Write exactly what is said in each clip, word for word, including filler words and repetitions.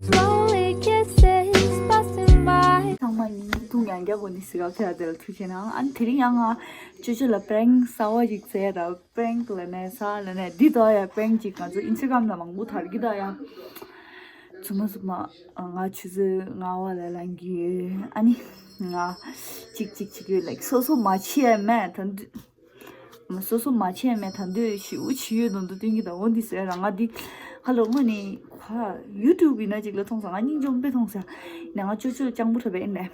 Slowly kisses passing by. ཚང་མ་ཉིན་ཐུང་ཡང་རྒྱབ་པོ་ནི་སི་ག་ཁྱེད་དེ་ལ་ཐུགས་ཆེ་ནང་ཨན་དེ་རིང་ཡང་ང་ཅོ་ཅོ་ལ་པྲེང་གསར་བ་ཞིག་བཙལ་ར་པྲེང་ལ་ནས་ས་ལ་ནས་འདི་ལྟ་ཡ་པྲེང་ཅིག་ང་ཚོ་ཨིན་སི་ཊ་གྷ་རམ་ལ་མང་པོ་ཐར་གི་ད་ཡ། ཚུ་མ་ཚུ་མ་ང་ཆུ་ཚོད་ལྔ་བ་ལ་ལངས་གི་ཡོད་ཨ་ནི་ང་ཅིག་ཅིག་ཅིག་ཡོད་ལེགས་སོ་སོ་མ་ཆེ་མེད་ད་འདི། སོ་སོ་མ་བྱས་མེད་ད་འདོད་ཞུ་ཞུ་ཡོད་དོན་དུ་བསྟན་གྱི་ད་འོ་འདི་ཟེར་རང་ང་འདི་ཁ་ལོ་མ་ནི་ཁ་ཡུ་ཊུབ་ཡིན་ན་ཅིག་ལ་མཐོང་ས་ང་སྙིང་རྗེ་མོ་དཔེ་མཐོང་ས་ནས་ང་ཅོ་ཅོ་སྤྱང་པོ་ཁྲོད་པའི་ཨིན་ལས་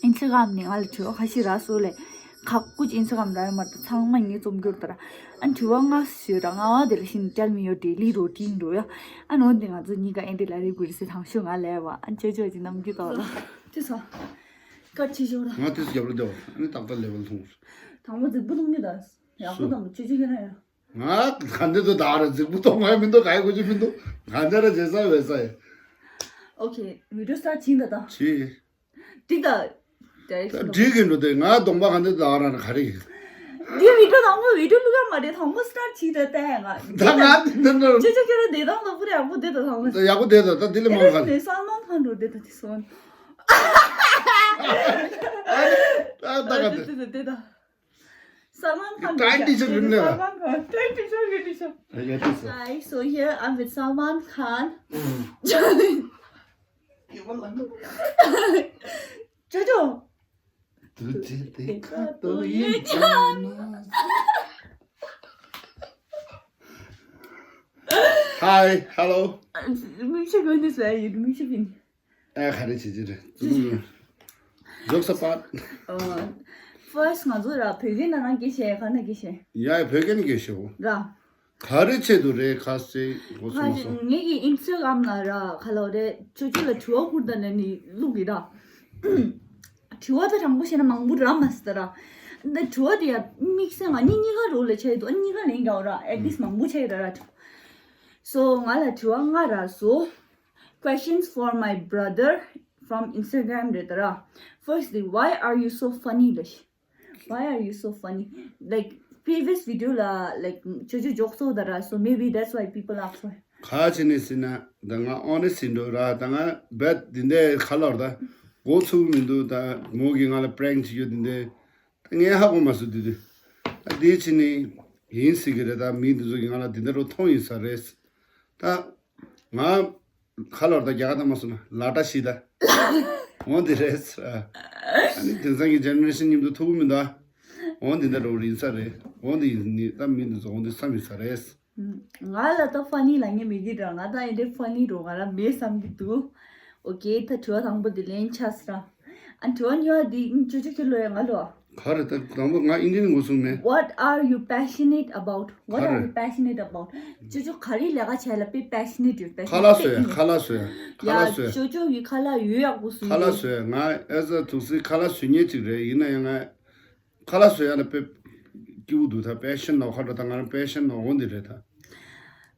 ཨིན་སི་ཊ་གྷ་རམ་ནས་ང་ལ་དྲི་བ་ཁ་ཤས་རག་སོ་ལས་ཁ་ཀུ་ཅི་ཨིན་སི་ཊ་གྷ་རམ་རག་ཡོད་མ་རེད་ད་ཚང་མ་ངས་རྩོམ་སྐྱོར་ད་ར་ཨ་དྲི་བ་ལྔ་ཞུ་ར་ང་དེ་ལ་ཤིན་ཏལ་མི་ཡོ་ཌེ་ལི་རོ་ཊིན་འགྲོ་ཡ་ཨ་ནོ་འདི་ང་ཚོ་གཉིས་ཀ་ཨེ་འདི་ལ་རེ་གུ་རེ་སེ་དང་ཤོ་ང་ལས་བ་ཨ་ཅོ་ཅོ་ཅི་ནམ་རྒྱུ་ད་ལ་དེ་ས་ཀ་ཅི་ཞོ་ར་ང་དེ་ས་རྒྱབ་ལ་བསྡད་བ་ཨ་ནི་ཏག་ཏག་ལེ་བལ་མཐོང་། དང་པོ་རྫིག་པོ་མཐོང་གི་ད། ཡག་པོ་དང་པོ་ཅི་ཅི་ཁྱེད་རང་ཡ། ང་ག་འདྲ་དུ་ད་ར་རྫིག་པོ་མཐོང་ང་མི་འདུག་ག་ཡི་གོ་ཅི་མི་འདུག་ག་འདྲ་ར་བྱེད་ས་བས་ས་ཡ། ཨོ་ཁེ་བི་ཌི་ཡོ་སི་ཊར་ཊི་བྱིན་ད་ད། བྱེད། འགྲིག་ད། ད་འགྲིག་གི་འགྲོ་དེ་ང་གདོང་པ་ག་འདྲ་དུ་ད་ར་ན་ག་རེ་གི། འདི་བི་ཌི་ཡོ་དང་པོ་བི་ཌི་ཡོ་བླུག་ཡ་མ་རེད་དང་པོ་སི་ཊར་ཊི་བྱིན་ད་ལྟ་ཡ་ང་། ད་ང་འདི་འདྲ། ཅི་ཅི་ཁྱེད་རང་བདེ་ཐང་ལ་པུ་རེ་ཡག་པོ་བསྡད་ད་དང་པོ། ད་ཡག་པོ་བསྡད་ད་ད་འདི་ལས་མང་ག་ལ། ནས་སལ་མན་ཁཱན་འགྲོ་བསྡད་ད་དེ་སོང་། ད་ད་ག་དེ། བསྡད་ད། Salman Khan. Time teacher རེད་ལ། Salman Khan. Time teacher རེད་ཤག Hi, so here I'm with Salman Khan. ཅོ་ཅོ། དུ་ཅི་དེ་ཁ་ཏོ་ཡེ་ཅང་ན། Hi, hello. མིག་ཤེལ་གོན་དུས་སུ་ཡིན་མིག་ཤེལ་ཕིན། ཨ་ག་རེ་བྱེད་ཀྱི་རེད། Jokes apart. ཨོ། ཕར་སི་ཊི་ང་ཚོ་ར་བོད་སྐད་ནང་ན་སྐད་བཤད་ག་ན་སྐད་བཤད། ཡ་བོད་སྐད་ནས་སྐད་བཤད་འོ། ར། ག་རེ་ཆེད་དུ་རེད་ཁ་སེ་གོ་སོང་སོང་། ངེད་ཀྱི་ཨིན་སི་ཊ་གྷ་རམ་ན་ར་ག་ལོ་རེད་ཅོ་ཅོ་ལ་དྲི་བ་ཁུར་ད་ནས་ནི་བླུག་གི་ར། དྲི་བ་ད་དྲང་པོ་བཤད་ན་མང་པོ་རག་མ་སྲིད་ད་ར། འདི་དྲི་བ་དེ་ཡ་དམིགས་བསལ་ང་གཉིས་གཉིས་ཀ་རོ་ལ་ཆ་ཡི་འདུག་ཨ་གཉིས་ཀ་ལེན་རྒྱག་ར་at least མང་པོ་ཆ་ཡི་ད་ར། So ང་ལ་དྲི་བ་ལྔ་རག་སོ། Questions for my brother from Instagram རེད་ད་ར། Firstly, why are you so funny ལ། Why are you so funny? Like previous video ལ་like ཅོ་ཅོ་ཇོག་སོ་ད་ར། So maybe that's why people ask why. ག་ཅི་ནས་ཟེར་ན་ད་ང་ཨོ་ནེ་སི་ཡིན་འགྲོ་ར། ད་ང་བད་འདི་འདྲའི་ཁ་ལོར་ད་གོ་ཚུགས་མི་འདུག་ད་མོ་གིས་ང་ལ་པྲེང་བྱེད་རྒྱུ་འདི་འདྲའི་ད་ངས་ཧ་གོ་མ་སོང་དུས་དུས་ད་འདི་ཕྱི་ནས་ཡིན་སྲིད་ཀྱི་རེད། ད་མི་འདི་ཚོ་གིས་ང་ལ་འདི་འདྲ་རུ་མཐོང་ཡིན་ས་རེད། ད་ང་ཁ་ལོར་ད་རྒྱ་གར་ད་མ་སོང་ན་ལ་ཏ་ཤི་ད་འོ་འདི་རེད། ཨ་ནི་དེང་སང་གི་ཇེ་ནེ་རེ་ཤན་མཉམ་དུ་ཐུག་གི་མི་འདུག་འོ་འདི་འདྲ་རུ་ཡིན་ས་རེད། འོ་འདི་ཡིན་ནི་ད་མི་འདི་ཚོ་འོ་འདི་བསམ་ཡིན་ས་རེད། ང་ལ་ད་ཕ་ནི་ལ་ངས་མི་གི་འདྲ་ང་ད་ཡིན་དེ་ཕ་ནི་རོ་ང་ལ་མེད་བསམ་གི་འདུག་ཨོ་ཀེ་ད་དྲི་བ་དང་པོ་དེ་ལན་ཆགས་སོང་། ཨ་དྲི་བ་གཉིས་པ་དེ་ཅོ་ཅོ་ཁྱེད་ལོ་ཡ་ང་ལོ། ག་རེ་ད་དང་པོ་ང་ཨིན་ཇི་ནས་ངོ་སྲུང་མེད། What are you passionate about? What are you passionate about? ཅོ་ཅོ་ག་རེ་ལས་ཀ་བྱས་ལ་དཔེ་པེ་ཤི་ནེ་ཊི་ཡོད། ཁ་ལག་བཟོ་ཡ་ཁ་ལག་བཟོ་ཡ་ཁ་ལག་བཟོ་ཡ། ཅོ་ཅོ་གི་ཁ་ལག་ཡོད་ཡག་པོ་བཟོ་ཡ། ཁ་ལག་བཟོ་ཡ་ང་ཨེ་ཟ་ཐུག་སི་ཁ་ལག་བཟོ་མཁན་ཅིག་རེད། ཡིན་ན་ཡང་ང་ཁ་ལག་བཟོ་ཡ་ན་དཔེ་སྐྱིད་པོ་འདུག་ད་པེ་ཤན་ནོ་ཁ་ལོ་ད་ང་རང་པེ་ཤན་ནོ་འོ་འདི་རེད་ད།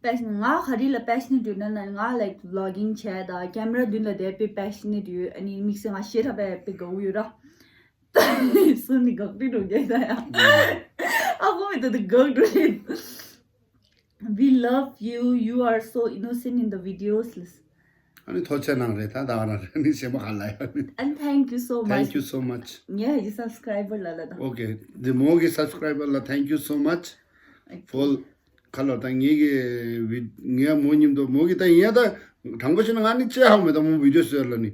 པེ་ཤན་ང་ག་རེ་ལ་པེ་ཤི་ནེ་ཊི་ཡོད་ན་ན་ང་like vlogging བྱས་ད་ཀེམ་ར་མདུན་ལ་བསྡད་དཔེ་པེ་ཤི་ནེ་ཊི་ཡོད། ཨ་ནི་དམིགས་བསལ་ང་ཤེས་རབ་པའི་དཔེ་དགའ་བོ་ཡོད་ར། སུ་ནི་དགག་སྒྲུབ་འགྲོ་རྒྱུ་ད་ཡ། ཨ་ཁོ་མི་ད་དུ་དགག་སྒྲུབ་རེད། We love you. You are so innocent in the videos. ཨ་ནི་ཐུགས་རྗེ་གནང་རེད་ད་ད་ག་རང་རེད་ནི་ཞེ་མ་ག་ལ་ཡ་ནི། And thank you so much. Thank you so much. ངས་ཡི་སབ་སི་ཀ་རའི་བར་ལ་ལ་ད། ཨོ་ཀེ། འདི་མོ་གི་སབ་སི་ཀ་རའི་བར་ལ་thank you so much. ཨོ་ཀེ། ཕོལ། ཁ་ལོ་ད་ངེད་ཀྱི་བི་ངས་མོ་མཉམ་དུ་མོ་གི་ད་ཡིན་ཡ་ད་དྲང་པོ་བཤད་ན་ང་ནི་ཅི་ཧ་གོ་མེད་ད་མོ་བི་ཌི་ཡོ་བཟོས་ལ་ནི།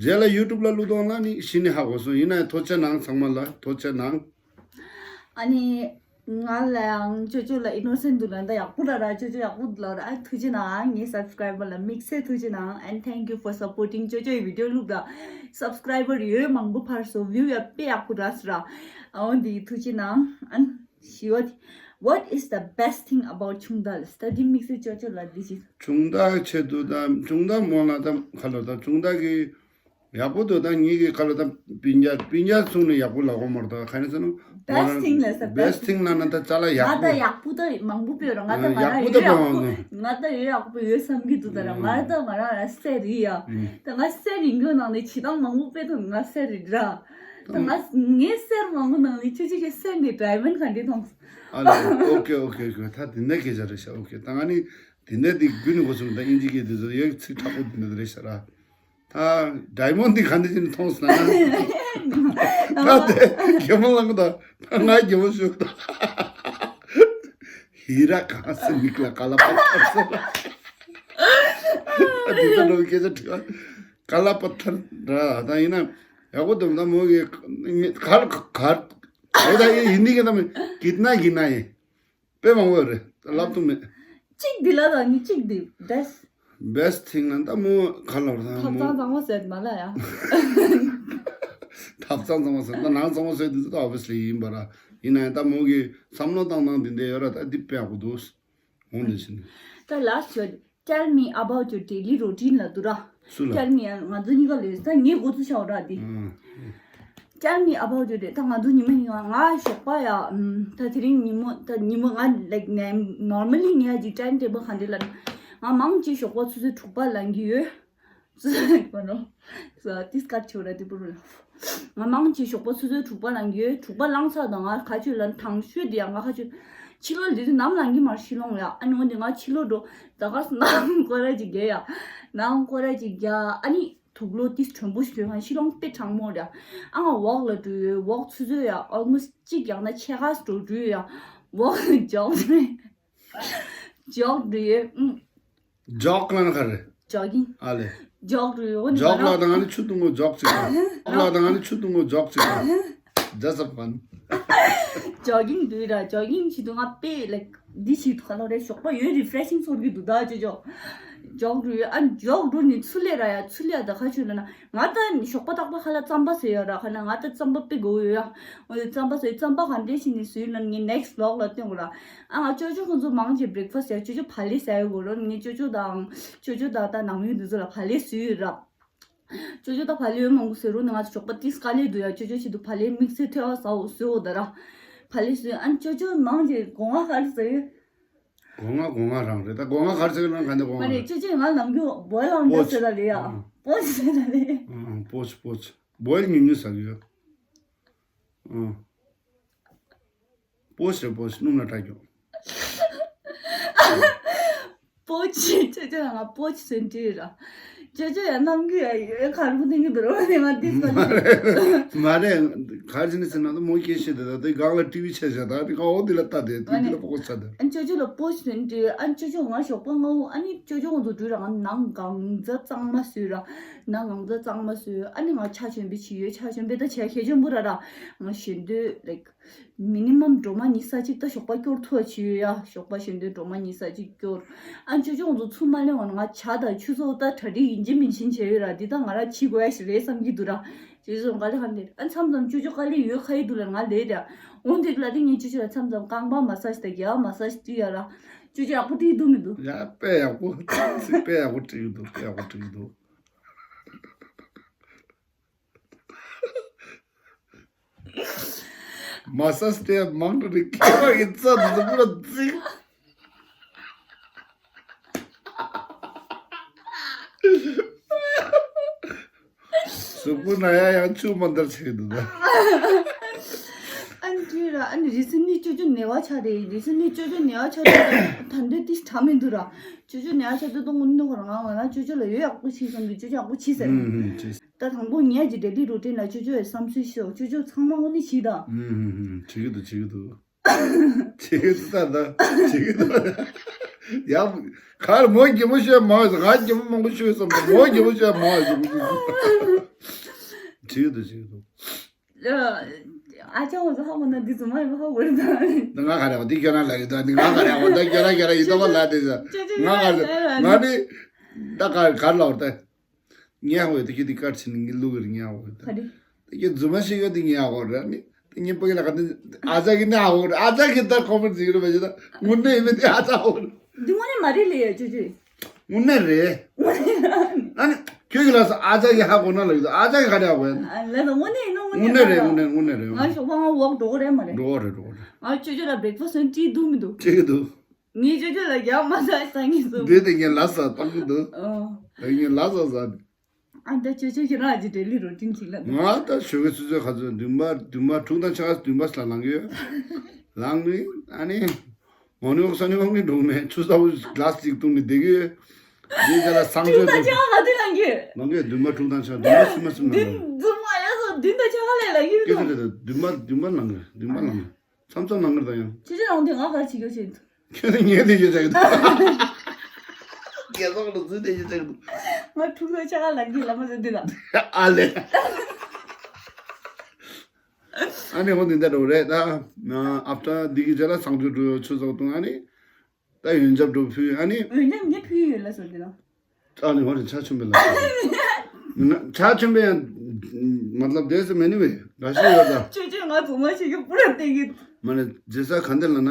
རྗེས་ལ་ཡུ་ཊུབ་ལ་བླུག་དོང་ལ་ནི་ཤི་ནི་ཧ་གོ་སོང་། ཡིན་ན་ཡང་ཐུགས་རྗེ་གནང་ཚང་མ་ལ་ཐུགས་རྗེ་གནང་། ཨ་ནི་ང་ལ་ཡང་ཅོ་ཅོ་ལ་ཨི་ནོ་སེན་ཊི་འདུག་ན་ད་ཡག་པོ་ལ་ར་ཅོ་ཅོ་ཡག་པོ་འདུག་ལ་ར་ཨ་ཐུགས་རྗེ་གནང་། ངའི་སབ་སི་ཀ་རའི་བར་ལ་དམིགས་བསལ་ཐུགས་རྗེ་གནང་། And thank you for supporting ཅོ་ཅོ་ཡི་བི་ཌི་ཡོ་བླུག་ད་སབ་སི་ཀ་རའི་བར་ཡོད་མང་པོ་འཕར་སོང་། བིའུ་ཡ་དཔེ་ཡག་པོ་རག་སོང་ར་ཨ་འོ་འདི་ཐུགས་རྗེ་གནང་། ཨ། ཞི་བ། What is the best thing about ཆུང་བདག་ལ་ད་འདི་དམིགས་བསལ་ཅོ་ཅོ་ལ་འདི་ཅི། ཆུང་བདག་ཆེད་དུ་ད་ཆུང་བདག་མོ་ལ་ད་ཁ་ལོ་ད་ཆུང་བདག་གི་ཡག་པོ་འདུག་ད་ངེད་ཀྱི་ཁ་ལོ་ད་སྤུན་ཀྱག་སྤུན་ཀྱག་ཚུགས་ནས་ཡག་པོ་ལབ་གོ་མ་རེད་ད་ག་ནས་ཟེར་ན། Best thing ལ་ཟེར་best thing ལ་ན་ད་ཅ་ལག་ཡག་པོ། ང་ད་ཡག་པོ་ད་མང་པོ་སྤེལ་ར་ང་ད་ང་རང་ཡག་པོ་ད་ཡོད་ཡག་པོ་ང་ད་ཡོད་ཡག་པོ་ཡོད་བསམ་གྱི་འདུག་ད་ར་ང་ད་ང་རང་ར་སེ་རི་ཡ། ད་ང་སེ་རི་འགྱོ་ནང་ནས་བྱེད་སྟངས་མང་པོ་སྤེལ་ཐུབ་ང་སེ་རི་ར། ད་ང་ངའི་གསེར་མང་པོ་ནང་ནས་ཁྱོད་ཀྱི་གསེར་འདི་ཌའི་མོན་ག་འདྲ་མཐོང་། ཨ་ལ་ཨོ་ཀེ་ཨོ་ཀེ་ཨོ་ཀེ་ད་དེ་འདྲ་སྐད་ཆ་རེད་ཤག་ཨོ་ཀེ་ད་ང་ནི་ དེ་འདྲ་དེ་རྒྱུ་ནི་གོ་སོང་། ད་དབྱིན་ཇི་སྐད་དེ་ཚོ་ཡོད་ཚིག་དྲག་པོ་དེ་འདྲ་རེད་ཤག་ར། ད་ཌའི་མོན་ཌི་ག་འདྲ་ཅིག་ནས་མཐོང་སོང་ན། ད་དེ་རྒྱལ་མོ་ལང་ད་ད་ང་རྒྱལ་མོ་ཞུ་ད། ཧི་ར་ག་སི་མིག་ལ་ཀ་ལ་པ་ཐར་སོང་། ད་དེ་ཚོ་ནོ་སྐད་ཆ་དྲི་བ་ཀ་ལ་པ་ཐར་ར། ད་ཡིན་ན་ཡག་པོ་འདུག་ད་མོ་གི་གར་གར་འོ་ད་ཡིན་ནི་གི་ད་མི་གིད་ན་གིད་ན་ཡིན། དཔེ་མང་པོ་ཡོད་རེད། ད་ལབ་ཐུབ་མེད། གཅིག་འདི་ལ་ད་ནི་གཅིག་འདི་བེ་སི། བེ་སི་ཐིང་ན་ད་མོ་ག་ལབ་ར་ད་ཐབ་མོ། ཚང་གཙང་མ་བཟོས་མ་ལ་ཡ། ཐབ་ཚང་གཙང་མ་བཟོས་ད་ནང་གཙང་མ་བཟོས་འདི་ཚོ་ད་ཨོ་བི་སི་ལི་ཡིན་པ་ར། ཡིན་ན་ཡང་ད་མོ་གི་བསམ་བློ་བཏང་སྟངས་འདི་འདྲ་ཡོད་ར། ད་འདི་དཔེ་ཡག་པོ་འདུག་འོང་འདི་བྱས་ནས། ད་ལ་ཤོད། Tell me about your daily routine ལ་འདུག་ར། སུ་ལ། Tell me ང་ཚོ་གཉིས་ཀ་ལས་ད་ངས་འགོ་ཚུགས་བྱའོ་ར་འདི། ཨང་། Tell me about your day. ད་ང་ཚོ་ཉི་མ་ཉི་མ་ང་ཞོགས་པ་ཡ། ཨམ། ད་དེ་རིང་ཉིན་མོ་ད་ཉིན་མོ་ང་like normally ངས་ཀྱི་time table ག་འདྲ་ལ། ང་མང་ཆེ་ཞོགས་པ་ཆུ་ཚོད་དྲུག་པ་ལངས་ཀྱི་ཡོད། ཆུ་ཚོད་དྲུག་པ་ནོ། ས་ཏིས་ཀར་ཆོ་ར་དེ་པུ་རུ་ལ། ང་མང་ཆེ་ཞོགས་པ་ཆུ་ཚོད་དྲུག་པ་ལངས་ཀྱི་ཡོད། དྲུག་པ་ལངས་ཚར་དང་ང་ག་ཆོད་ལ་དང་ཤོད་དེ་ཡ་ང་ག་ཆོད། ཕྱི་ལོགས་ལ་དེ་དུས་ནམ་ལངས་ཀྱི་མར་ཕྱི་ལོགས་ལ་ཡ། ཨ་ནི་འོན་ཏེ་ང་ཕྱི་ལོགས་འགྲོ། ད་ག་ནང་སྐོར་ར་ཅིག་རྒྱག་ཡ། ནང་སྐོར་ར་ཅིག་རྒྱག་ཨ་ནི། དུག་ལོག་ཏིས་དྲོན་པོ་ཞིག་དྲོས་ཁང་ཤི་ལོང་དཔེ་གྲང་མོ་རེད། ཨ་ང་ཝོག་ལ་འགྲོ་ཡོད། ཝོག་ཆུ་ཚོད་ཡ་ཨོལ་མོ་སི་གཅིག་ཡང་ན་ཕྱེད་ཀ་འགྲོ་འགྲོ་ཡ། ཝོག་ཇོག་འགྲོ་ཡོད། ཇོག་འགྲོ་ཡོད། ཨུམ། ཇོག་ལ་ན་ག་རེ། ཇོག་གིང་། ཨ་ལེ། ཇོག་འགྲོ་ཡོད། འོ་ནི་ཇོག་ལ་དང་ཨ་ནི་ཆུ་འཐུང་གོ་ཇོག་ཅིག་དང་། ཇོག་ལ་དང་ཨ་ནི་ཆུ་འཐུང་གོ་ཇོག་ཅིག་དང་། ཇ་ས་ཕན། ཇོག་གིང་འགྲོ་ཡོད་ར། ཇོག་གིང་བྱེད་དུས་ང་དཔེ་ལེགས། འདི་ཞིག་ཐོག་ལ་རེ་ཞོགས་པ་ཡོད་རི་ཕི་རེ་ཤིང་ཚོར་གི་འདུག་ད་ཅོ་ཅོ། ཇོག་འགྲོ་ཡོད། ཨ་ཇོག་འགྲོ་ནི་ཚུར་ལས་ར་ཡ་ཚུར་ལས་ད་ཁ་ཆུ་ལ་ན་ང་ད་ཞོགས་པ་རྟག་པ་ཁ་ལ་རྩམ་པ་ཟོས་ཡོད་ར། ཁ་ན་ང་ད་རྩམ་པ་དཔེ་དགོས་ཡོད་ཡ། འོ་ཡོད་རྩམ་པ་ཟོས། རྩམ་པ་ག་འདྲས་ཞིག་ནི་ཟོས་ལ་ངས་next vlog ལ་སྟོན་དགོས་ར། ཨ་ང་ཅོ་ཅོ་ཁོང་ཚོ་མང་ཆེ་breakfast ཡ་ཅོ་ཅོ་བག་ལེབ་ཟ་ཡོད་གོ་ར། ངས་ཅོ་ཅོ་དང་ཅོ་ཅོ་དང་ད་ནང་མི་འདི་ཚོ་ལ་བག་ལེབ་ཟོས་ཡོད་ར། ཅོ་ཅོ་ད་བག་ལེབ་མང་པོ་ཟོས་རོགས་ནི་ང་ཚོ་ཞོགས་པ་ཏིས་དཀའ་ལས་འདུག་ཡ། ཅོ་ཅོ་ཆེད་དུ་བག་ལེབ་དམིགས་བསལ་ཐོལ་བ་ཟ་འོ་ཟོས་འོ་ད་ར། བག་ལེབ་ཟོས། ཨ་ཅོ་ཅོ་མང་ཆེ་སྒོ་ང་ག་རེ་ཟོས། སྒོ་ང་སྒོ་ང་རང་རེད། ད་སྒོ་ང་ག་རེ་ཟོས་ལ་ག་འདི་སྒོ་ང་མ་རེད། རེད། ཅོ་ཅོ་ང་ནམ་རྒྱུན་བོད་ལ་འདྲ་ཟེར་ད་ལེ་ཡ། ཨ། པོ་ཆི་ཟེར་ད་ལེ། ཨ། པོ་ཆི་པོ་ཆི་བོད་ཉུང་ཉུང་ཟ་གི་ཡོད། ཨ། པོ་ཆི་པོ་ཆི་སྣུམ་ལ་བཀྲ་རྒྱུ། པོ་ཆི་ཅོ་ཅོ་ཡང་ང་པོ་ཆི་ཟེར་འདྲི་ར། ཅོ་ཅོ་ཡང་ནམ་རྒྱུན་ཡ་ཡོད་ཁ་རུ་ཐེངས་ཀྱི་འདུག་རོགས་ནས་ང་འདི་ཟ་གི། མ་རེད། ག་རེ་ཟེར་ན་ད་མོ་སྐད་བཤད་དེ་ད་དེ་སྒང་ལ་ཊི་བི་ཆ་བཞག་ད་དེ་ཁ་འོ་དེ་ལ་ལྟ་དེ་དེ་དེ་ལ་པོ་ཆ་དེ། ཨ་ཅོ་ཅོ་ལ་པོ་ཆི་ཟེར་འདྲི། ཨ་ཅོ་ཅོ་ང་ཞོགས་པ་ང་འུ་ཨ་ནི་ཅོ་ཅོ་ང་ཚོ་འགྲུལ་ར་ང་ནང་གང་ཛ་གཙང་མ་བཟོས་ར། ནང་གང་ཛ་གཙང་མ་བཟོས། ཨ་ནི་ང་ཕྱག་མཆོད་འབུལ་བྱས་ཡོད། ཕྱག་མཆོད་འབུལ་ད་བྱས་ཁེ་ཆེན་པོ་ར་ར། ང་ཞེ་འདོད་like minimum སྒྲོལ་མ་ཉི་ཤུ་རྩ་གཅིག་ད་ཞོགས་པ་སྐྱོར་ཐུབ་པ་བྱས་ཡོད་ཡ། ཞོགས་པ་ཞེ་འདོད་སྒྲོལ་མ་ཉི་ཤུ་རྩ་གཅིག་སྐྱོར། ཨ་ཅོ་ཅོ་ང་ཚོ་ཚུར་མ་སླེབས་འོང་ང་ཇ་དང་ཆུ་ཚོད་ད་གྲ་སྒྲིག་ཡིན་གཅིག་མིན་གཅིག་བྱས་ཡོད་ར། འདི་ད་ང་ར་བྱེད་དགོས་ཡ་ཞིག་རེད་བསམ་གྱི་འདུག་ར། ཅོ་ཅོ་ག་ལེ་ཧ་འདིར་ཨ་མཚམས་མཚམས་ཅོ་ཅོ་ག་ལེ་ཡོད་ཁ་ཡི་འདུག་ལ་ང་ལས་ར། འོང་དེ་ལ་དེ་ངས་ཅོ་ཅོ་ལ་མཚམས་མཚམས་རྐང་པ་མ་སཱ་ཇི་དང་རྒྱབ་མ་སཱ་ཇི་བྱེད་ཡ་ར། ཅོ་ཅོ་ཡག་པོ་བྲིས་འདུག་མི་འདུག་ཡ་དཔེ་ཡག་པོ། དཔེ་ཡག་པོ་བྲིས་འདུག་དཔེ་ཡག་པོ་བྲིས་འདུག་མ་ས་སྟེ་མང་དུ་རིག་ཁྱེད་རང་གི་རྩ་འཛུགས་པ་རྩིག་གཟུགས་པོ་ན་ཡ་ཡང་ཆུ་མ་འདར་ཆེ་འདུག་ད། ཨན་ཏི་ར་ཨན་རི་སི་ནི་ཅོ་ཅོ་ནེ་བ་ཆ་རེད། རི་སི་ནི་ཅོ་ཅོ་ནེ་བ་ཆ་རེད། ད་འདི་ཏིས་ཁྲ་མི་འདུག་ར། ཅོ་ཅོ་ནེ་བ་ཆ་འདུག་ཏོ་ངུ་ནི་ཁོ་རང་ང་ང་ཅོ་ཅོ་ལ་ཡོད་ཡག་པོ་ཆི་སོང་གི་ཅོ་ཅོ་ཡག་པོ་ཆི་ཟེར། ཨུམ་ཨུམ་ཅི། ད་དང་པོ་ངས་ཀྱི་daily routine ལ་ཅོ་ཅོ་ཡི་བསམ་ཚུལ་ཤོད། ཅོ་ཅོ་ཚང་མ་འོ་ནི་ཤི་ད། ཨུམ་ཨུམ་ཨུམ་བྱེད་ཀྱི་འདུག་བྱེད་ཀྱི་འདུག་བྱེད་ཀྱི་འདུག་ད་ད་བྱེད་ཀྱི་འདུག་ཡ་གར་མོ་རྒྱལ་མོ་ཤོད་མ་ང་རྒྱལ་མོ་མང་པོ་ཤོད་བསམ་ད་མོ་རྒྱལ་མོ་ཤོད་མ་བྱེད་ཀྱི་འདུག་བྱེད་ཀྱི་འདུག་བྱེད་ཀྱི་འདུག་ཨ་ཅག་ང་ཚོ་ཧ་གོ་ན་འདི་ཚོ་མ་ཡིན་པ་ཧ་གོ་རེད་ད། ད་ང་ག་རེ་བ་འདི་ཁྱོད་རང་ལ་ཡོད་ད། འདི་ང་ག་རེ་བ་ད་ཁྱོད་རང་ཁྱོད་རང་ཡིན་ད་བ་ལ་དེ་ཟ། ང་ག་རེ་ང་ནི་ད་ག་ག་ལ་བ་ད། ངས་ཧ་གོ་ཡོད་ད་ཁྱོད་འདི་ཀར་ཕྱིན་ངས་ལུག་གི་ངས་ཧ་གོ་ཡོད་ད། ག་རེ། ད་ཁྱོད་རྫུན་མ་ཤེས་ཡོད་འདི་ངས་ཧ་གོ་རེད་ནི། ད་ངས་ཕ་གི་ལ་ག་འདི་ཨ་ཅག་གི་ནི་ཧ་གོ་རེད། ཨ་ཅག་གི་ད་ཁོ་མར་ཟིག་རེད་བ་ཞེ་ད་དངོས་གནས་ཡིན་མིན་དེ་ཨ་ཅག་ཧ་གོ་རེད། འདི་དངོས་གནས་མ་རེད་ལེ་ཡ་ཅོ་ཅོ། དངོས་གནས་རེད། ཨ་ནི་ཁྱོད་ཀྱི་ལ་ས་ཨ་ཅག་གི་ཧ་གོ་ན་ལ་ཡོད་ཨ་ཅག་གི་ག་རེ་ཧ་གོ་ཡ། ལ་ས་དངོས་གནས་ཡིན་ནོ་དངོས་གནས་རེད། དངོས་གནས་དངོས་གནས་རེད། ང་ཞོགས་པ་ང་ཝོག་འགྲོ་གི་རེད་མ་རེད། འགྲོ་གི་རེད་འགྲོ་གི་རེད། ང་ཅོ་ཅོ་ལ་breakfast ཟོན་བྲིས་འདུག་མི་འདུག་བྲིས་འདུག་ངས་ཅོ་ཅོ་ལ་རྒྱག་མ་ཟ་ས་ངས་སོ། འདི་དེ་ངས་ལ་ས་བཏང་གི་འདུག་ཨོ། ངས་ལ་ས་ཟ། ཨ་ད་ཅོ་ཅོ་ཁྱེད་རང་ཨ་ཅེ་daily routine ཅིག་ལ་འདུག་ང་ད་ཞོགས་ཀའི་ཆུ་ཚོད་ག་ཚོད་བདུན་པ་བདུན་པ་དྲུག་དང་ཕྱེད་ཀ་བདུན་པ་ལ་ལངས་ཡོད། ལངས་ནས་ཨ་ནི། ངོ་ནི་འོག་ས་ནི་འོག་ནི་འགྲོ་མེད། ཆུ་ཚ་བོ་གླ་སི་ཅིག་བཏུང་ནི་བསྡད་ཀྱི་ཡོད། འདི་ག་ལ་སང་ཆོས་འདུག་ད་ཆ་ག་དུས་ལངས་ཀྱི། ལངས་ཀྱི་བདུན་པ་དྲུག་དང་ཆ་བདུན་པ་སུམ་པ་སུམ་ལངས་ཀྱི། བདུན་འཛུབ་མ་ཡ་སོ་བདུན་དང་ཆ་ག་ལས་ལ་ཡིན་སྐད་ཆ་དུ། རེད་ད། བདུན་པ་བདུན་པ་ལངས་ཀྱི། བདུན་པ་ལངས་ཀྱི། མཚམས་མཚམས་ལངས་ཀྱི་ད་ཡང་། ཁྱེད་ཅི་རང་དེ་ང་ག་རེ་བྱེད་རྒྱུ་བྱེད། ཁྱོད་ནི་ངས་དེ་ཞིག་བྱ་གི་འདུག་རྒྱལ་ཚོགས་ལ་ཚུལ་དེ་ཞིག་བྱ་གི་འདུག་ང་ཕྲུ་གུ་ཆ་ག་ལ་གི་ལ་མ་ཟེར་དེ་ལ། ཨ་ལེ། ཨ་ནི་འོ་འདི་འདྲ་འགྲོ་རེད་ད། ཨབ་ཏྲ་འདི་གི་རྗེས་ལ་སང་ཆོས་འགྲོ་ཆུ་ཚོགས་དང་ཨ་ནི། ད་ཡོན་ཆབ་འགྲོ་ཕུལ་ཨ་ནི། འོན་ཀྱང་ངས་ཕུལ་ཡོད་ལ་ཟེར་དེ་ལ། ཨ་ནི་འོ་རེད། ཕྱག་མཆོད་འབུལ་ལ། ཕྱག་མཆོད་འབུལ་ཡང་མ་ལབ་དེ་སེ་མེ་ནི་བས་ར་ཤི་ཡོད་ད། ཆོས་ཆོས་ང་ཚོ་མ་ཞིག་གི་པུ་ར་བསྟན་གི། མ་ནི་རྗེས་ས་ག་འདི་ལ་ན།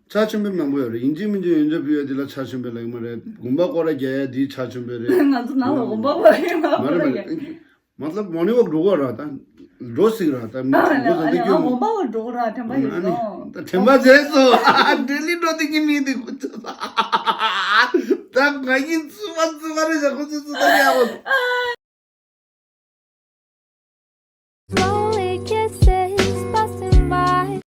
ཕྱག་མཆོད་འབུལ་མང་པོ་ཡོད་རེད། ཡིན་གཅིག་མིན་གཅིག་ཡོན་ཆབ་ཕུལ་ཡ་འདི་ལ་ཕྱག་མཆོད་འབུལ་ལ་ཡིན་མ་རེད། དགོན་པ་སྐོར་ར་རྒྱག་ཡ་འདི་ཕྱག་མཆོད་འབུལ་རེད། ང་ཚོ་ནང་ལ་དགོན་པ་སྐོར་ར་ཡིན་མ་མ་རེད་མ་རེད། མ་ལབ་མོ་ནི་ཝོག་འགྲོ་གོ་ར་ད། འགྲོ་སྲིད་ར་ད་མི་ཨ་ལ་འགོ་ཨ་ཟ་འདི་ལ་ཨ་སྐྱོ་མོ། ངོ་མ་བ་འགྲོ་གོ་ར་དྲན་པ་ཡོད་ཨ་ནི་ནོ། ད་དྲན་པ་བྱས་སོ། ཨ་ཌེ་ལི་འགྲོ་དེ་གི་མི་འདི་ཁོ་ཚོ། ད་ང་གི་བཙུན་མ་བཙུན་མ་རེད་ཤག་ཁོ་ཚོ་བཙུན་མ་རེད་ཨ་ཁོ།